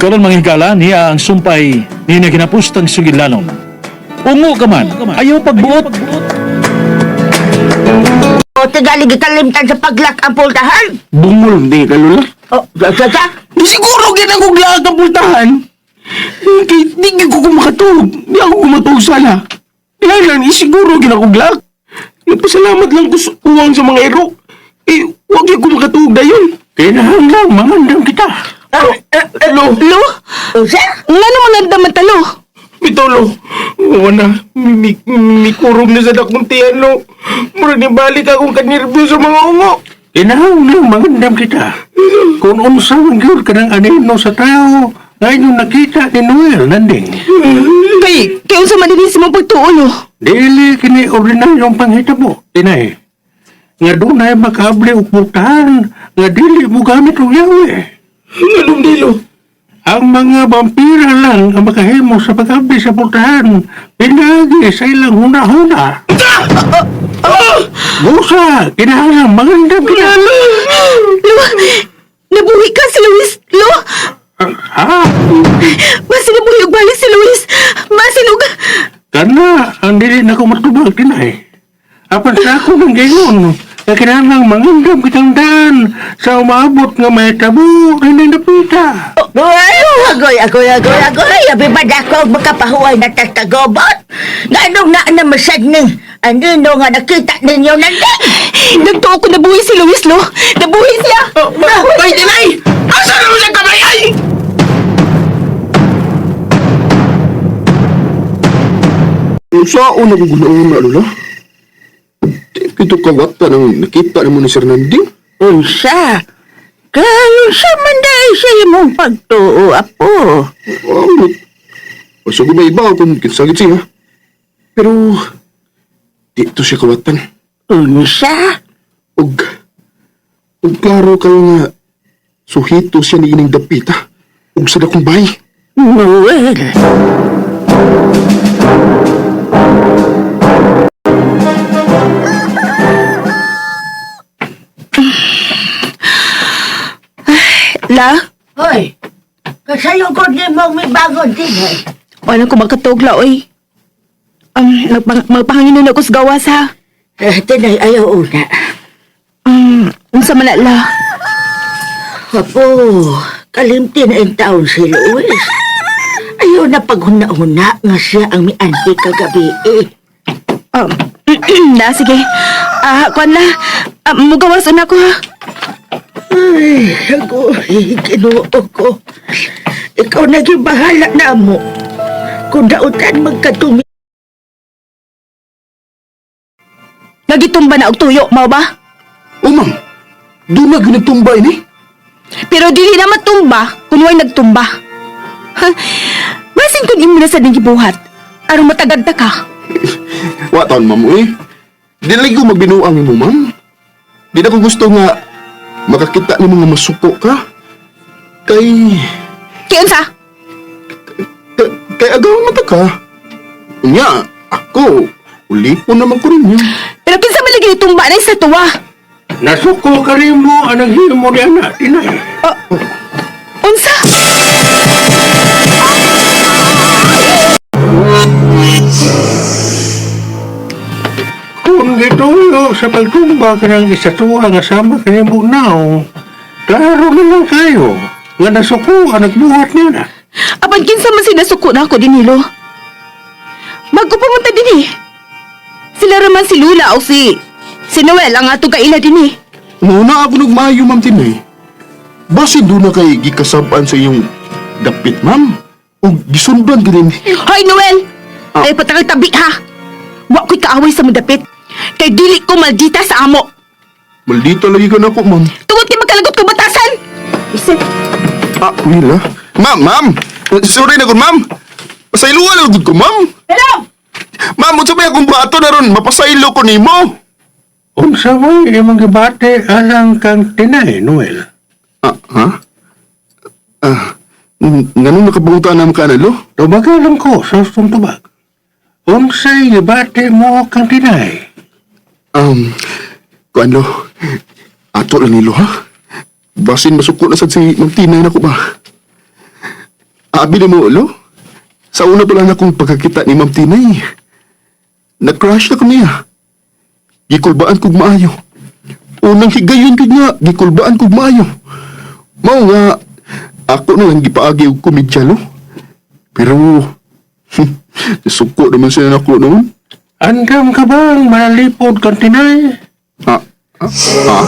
karon mga higala niya ang sumpay ni naginapustang sugilanon. Ungo ka man, ayaw pagbuot. O tigali gikalimtan sa paglak ang pultahan. Bungol di ka, Lola. O, sa sa? Di siguro ginagugla ang pultahan. Kay di gyud ko makatulog. Di ako kumatulog sana. Kaya lang, siguro ginaguglak. Nagpasalamat lang ko sa uwang sa mga ero. Eh, wag gyud ko makatulog dayon. Kinahanglan mangandam kita. Lo, Lo, Unsa? nga naman ang daman talo. Bitolo. Oo na, mikurog na sa dakong tiyan, lo. Murag ni balik akong kanerbyo sa mga ungo. Kinahanglan mangandam kita. Kung unsa man gyud kanang anino sa tao, nga inyong nakita ni Noel nanding. Kay unsa man dinhi sa imong pagtuo, lo. Dili kini ordinaryong panghitabo, tinay. Nga dunay makaabli og pultahan nga dili mo gamit og yawe. Nganong dilo? Ang mga vampira lang ang makahimo sa pag-abli sa pultahan pinaagi sa ilang huna-huna. Busa, kinahanglan magandang kita. Lo, nabuhi ka si Luis, lo. Ha? Basin nabuhi og balik si Luis. Basin og. Kana, ang dili na ko matubag, tinay. Apan sa ako ng gayon, nga kinahanglan mangandam kitang daan sa umaabot nga may tabo rin napita. Ay, agoy, agoy, agoy, agoy. Abi ba dako ang makapahuway na tatagobot? Nganong na na masad ning anino nga nakita ninyo nanding? Nagtuo ko nabuhi si Luis, lo. Nabuhi siya. Ay, dinay! Asa naman siya kamay ay? Unsaon ako guna-una, Lola? Di kito kawatan ang nakita nimo ni Sir Nanding. Unsa? Kayo sa man dahil sa imong pagtuo, apo. Amot. Basta ko may iba kung kinsagit siya. Pero, di to siya kawatan. Unsa? Og, og klaro kayo nga, suhito siya ni ining dapita. Og sa dakong bay. Noel. La, Hoy, kasayong ko ni mong may bangon din eh. wala ko makatugla, oy. Magpahangin na ako sa gawas, ha. Eh, tinay ayaw una. Unsa man na, la. Apo, kalimti na in taon si Luis. Ayaw na paghuna-huna nga siya ang mianti kagabi eh. La, sige. Ah, kuan la. Ah, mugawas una ko, ha. Ay, agoy, ginoo ko. Ikaw naging bahala na mo. Kung dautan magkatumi. Nagitumba na og tuyo, mao ba? O ma'am, doon na ginagtumbay ni. Pero dili na matumba kung way nagtumba. Ha? Basin kung imo na sa ding gibuhat. Aron matagad ta ka. Wa taon, ma'am, eh. Di na lagi ko magbinuang imo, ma'am. Di na ko gusto nga makakita ni mga masuko ka. Kay, Kay unsa? kay agaw mata ka. Unya, ako, ulipon naman ko rin yun. Pero kinsa man lagi tumba na sa tuwa? Nasuko ka rin mo ang naghimo ni anak, tinay. Unsa? Kung gituyo sa pagtumba ka ng isatuwa nga sama kanimong naong, klaro na lang kayo nga nasuko ang nagbuhat niya na. Apan kinsa man sinasuko na ako dinilo. Bago pumunta dinhi. Sila raman si Lula o si Noel ang atong kaila dinhi. Muna ako nagmayo, ma'am Tinay. Basin doon na kay gikasabaan sa iyong dapit, ma'am. O gisundan ka din. Hoy Noel! Ay patakal tabi ha. Wa ko'y kaaway sa mudapit. Kay dili ko maldita sa amo. Maldita lagi ka na ako, ma'am. Tungod kay magkalagot ko batasan. Isip. Ah, wala. Ma'am, ma'am! Sorry na ko, ma'am. Pasayloan na ko, ma'am. Hello! Ma'am, unsa may akong bato na ron? Mapasaylo ko nimo. Unsa may imong gibate alang kang tinay, Noel? Ah, ha? Ah, nganong nakapangutaan na ka na, lo? Tubagan ko sa ustong tubag. Unsay gibate mo kang tinay? Kuan lo, ato lang nilo, ha? Basin masuko na sad si Ma'am Tinay na ko ba? Abi ni mo, lo? Sa una pa lang akong pagkakita ni Ma'am Tinay. Na-crush na ko niya. Gikulbaan kog maayo. Unang higayon ko nga, gikulbaan kog maayo. Mao nga, ako na lang gipaagi og komedya, lo. Pero, nasuko naman siya nako noon. Andam ka bang malalipod kang Tinay? Ah, ah, ah?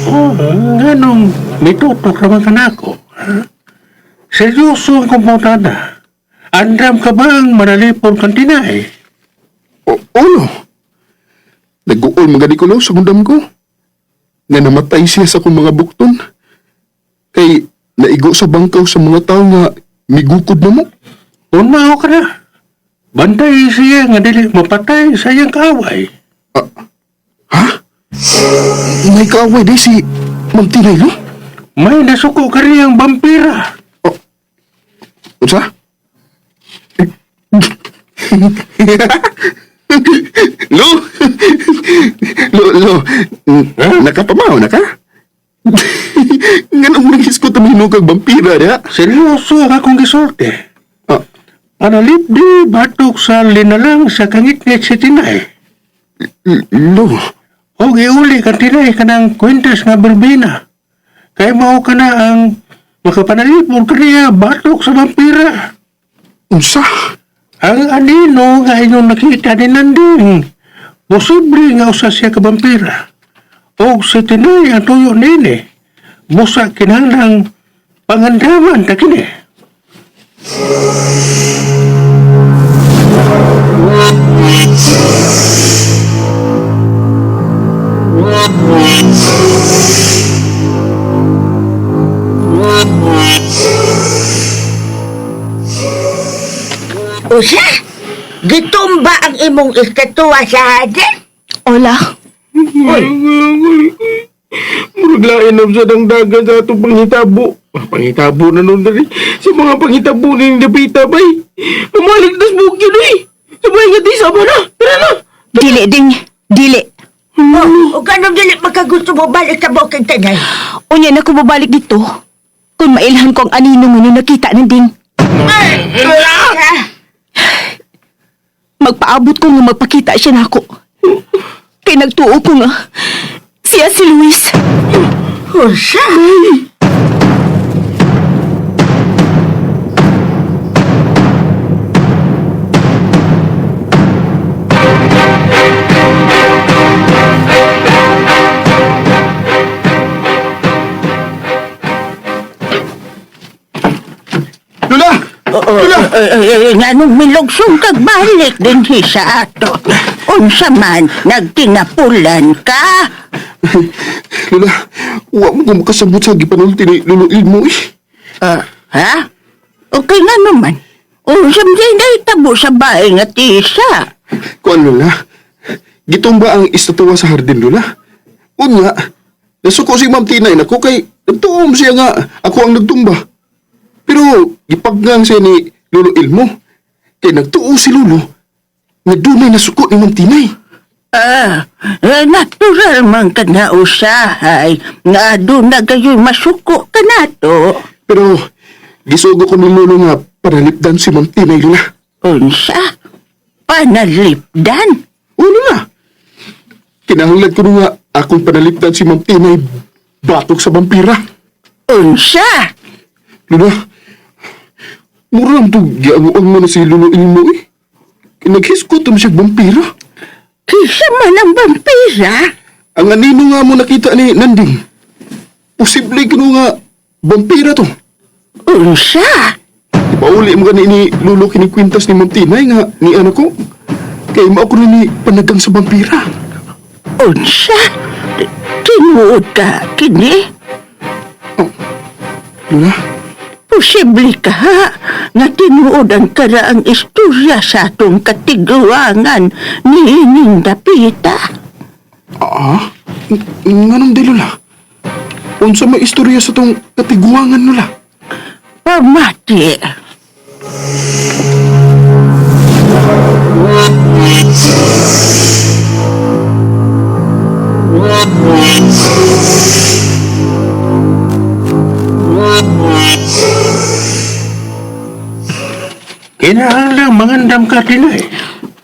Oh, ganong mitutok naman ka nako. Ha? Seryoso ang kumputada. Andam ka bang malalipod kang Tinay? O, olo. Nag-uol mga di ko lo sa gundam ko. Nga namatay siya sa akong mga bukton. Kay naigo sa bangkaw sa mga tao nga migukod na mo. Unmao ka na. Bantay siya nga dili mapatay sa iyang kaaway. Ha? May kaaway di si Ma'am Tinay lo? May nasuko ka riyang vampira. Unsa? Lo! Lo, lo. Nakapamaw na ka? Nganong nanghiskot ang hinukag vampira diha? Seryoso ang akong gisulti. Ah, Panalipdi batok sa linalang sa kangitngit si Tinay. lo. O giuli kang Tinay kanang kwintas nga berbena. Kay mao ka na ang makapanalipod kaniya batok sa vampira. Unsa? Ang anino nga inyong nakita ni Nanding, posible nga usa siya ka vampira. O si Tinay ang tuyo nini, busa kinahanglang pangandaman ta kini. Usa, gitumba ang imong istatua sa hardin? Ola, Uy, Murag lain na sa dangdagan sa atong panghitabo. Ah, panghitabo na nun dali. Sa mga panghitabo ni Dapita, bay. Pumalik nas bukid, eh. Sabay nga di, sama na. Tara na. dili ding, dili. oh, o ganong dili makagusto mo balik sa bukid Tinay? Unya na ko babalik dito. Kung mailhan ko ang anino nga nung nakita ng ding. Ah, Magpaabot ko nga magpakita siya nako. Kay nagtuo ko nga, siya si Luis. Usa? Lola! Oo, nga nung milugsong kag balik din hi sa ato. Unsa man, nagtinapulan ka. Lola, wa mo ko makasabot sa gipanulti ni Lolo Ilmo eh. Ah, ha? Okay nga naman. Unsa man day tabo sa bahay nga tisa. Kuan Lola, gitumba ang istatuwa sa hardin Lola. Unya, nasuko si Ma'am Tinay nako kay nagtuom siya nga ako ang nagtumba. Pero gipaggang siya ni Lolo Ilmo. Kay nagtuo si Lolo nga dunay nasuko ni Ma'am Tinay. Ah, eh, natural man ka na usahay nga doon na gayoy masuko ka na to. Pero gisugo ko ni Lolo nga panalipdan si Ma'am Tinay Lola. Unsa? Panalipdan? Oo Lola. Kinahanglan ko nga akong panalipdan si Ma'am Tinay batok sa vampira. Unsa? Lola, mura lang ito, gianguang mo na si Lolo Ilmo eh. Naghiskot naman siya vampira. Kisa man ang vampira? Ang anino nga mo nakita ni Nanding. Posible kino nga vampira to. Unsa? Ipauli mo gani ni Lolo kinikwintas ni Ma'am Tinay nga ni ano ko. Kay mao ko ni panagang sa vampira. Unsa? Tinuod ka, kini? Lola, Posible ka ha, nga tinuod ang karaang istorya sa atong katiguangan ni Ining Dapita. ah, nganong di Lola? Unsa may istorya sa tong katiguangan Lola? Pamati. Kinahanglan mangandam ka, Tinay.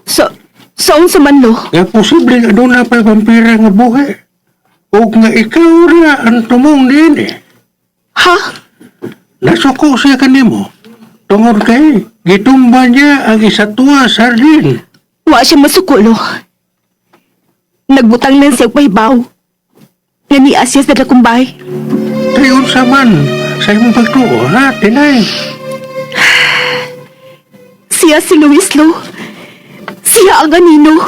Sa unsa man, lo? Nga posible nga doon na pa'y vampira nga buhi. O nga ikaw na ang tumong niini. Ha? Nasuko siya kanimo. Tungod kay, gitumba niya ang isatwa sardin. Wa siya masuko, lo. Nagbutang lang siya og pahibaw. Nga niya siya sa dakong bahay. Kay unsa man sa imong pagtuo, ha, Tinay? Siya si Luis, lo. Siya ang anino.